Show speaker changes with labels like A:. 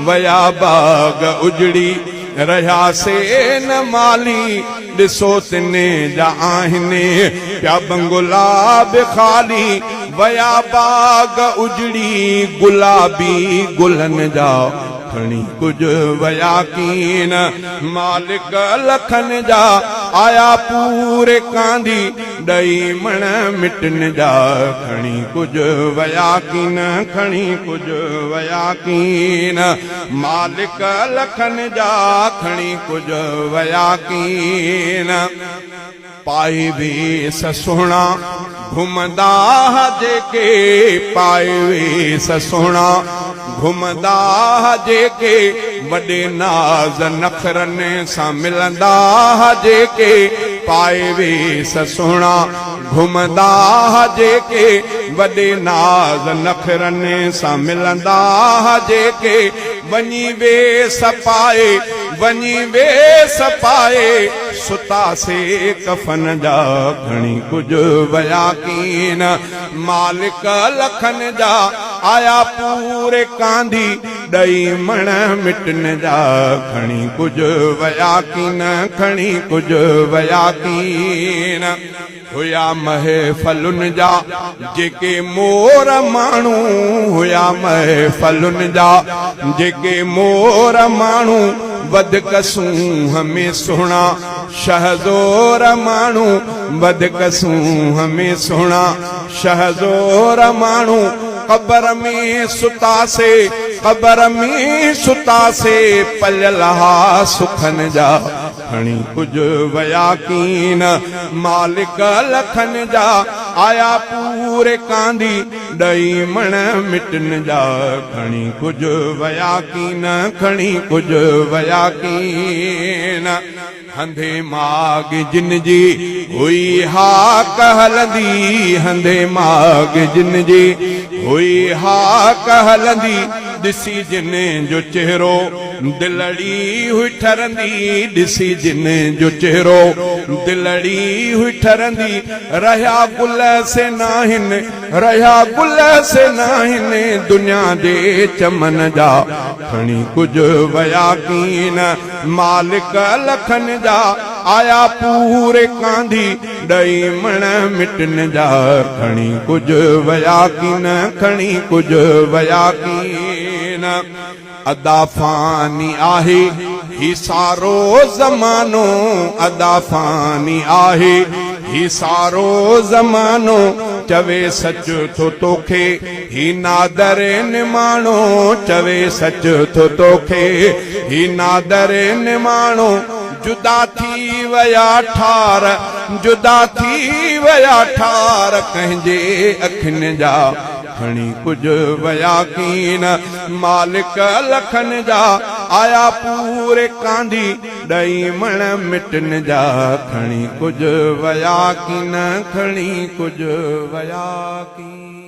A: ويا باغ اجڙي، رهيا سي نه مالي، ڏسو تن جا آهن، پيا بنگلا به خالي، ويا باغ اجڙي، گلابي گلن جا کڻي ڪجهه ويا ڪين، مالڪ لکن جا آيا پوري ڪانڌي، ڏئي مڻ مٽن جا کڻي ڪجهه ويا ڪين، کڻي ڪجهه ويا ڪين، مالڪ لکن جا کڻي ڪجهه ويا ڪين. پائي ويس سهڻا گهمندا ها جيڪي، پائي ويس سهڻا گهمندا ها جيڪي، وڏي ناز نخرن سان ملندا ها جيڪي، پائي ويس سهڻا گهمندا ها جيڪي، وڏي ناز نخرن سان ملندا ها جيڪي، وڃي ويس پائي، وڃي ويس پائي، ستا سي ڪفن جا کڻي ڪجهه ويا ڪين، مالڪ لکن جا آيا پوري ڪانڌي، ڏئي مڻ مٽن جا کڻي ڪجهه ويا ڪين، کڻي ڪجهه ويا ڪين. هيا محفلن جا جيڪي مور ماڻهو، هيا محفلن جا جيڪي مور ماڻهو، وڌڪ سونهن ۾ سهڻا شهزور ماڻهو، وڌڪ سونهن ۾ سهڻا شهزور ماڻهو، قبر ۾ ستا سي، قبر ۾ ستا سي، پليل ها سکن جا. کڻي ڪجهه ويا ڪين، مالڪ لکن جا آيا پوري ڪانڌي، ڏئي مڻ مٽن جا کڻي ڪجهه ويا ڪين، کڻي ڪجهه ويا ڪين. هنڌي ماڳ جن جي هئي هاڪ هلندي، هنڌي ماڳ جن جي هئي هاڪ هلندي، ڏسي جن جو چهرو دلڙي هئي ٺرندي، ڏسي جن جو چهرو دلڙي هئي ٺرندي، رهيا گل سي ناهن، رهيا گل سي ناهن، دنيا جي چمن جا کڻي ڪجهه ويا ڪين، مالڪ لکن جا آيا پوري ڪانڌي، ڏئي مڻ مٽن جا کڻي ڪجهه ويا ڪين، کڻي ڪجهه ويا ڪين. ادا فاني آهي هي سارو زمانو، ادا فاني آهي هي سارو زمانو، چوي سچ ٿو توکي هي نادر نماڻو، چوي سچ ٿو توکي هي نادر نماڻو، جدا ٿي ويا ٺار، جدا ٿي ويا ٺار، ڪنهن جي اکين جا کڻي ڪجهه ويا ڪين، مالڪ لکن جا آيا پوري ڪانڌي، ڏئي مڻ مٽن جا کڻي ڪجهه ويا ڪين، کڻي ڪجهه ويا ڪين.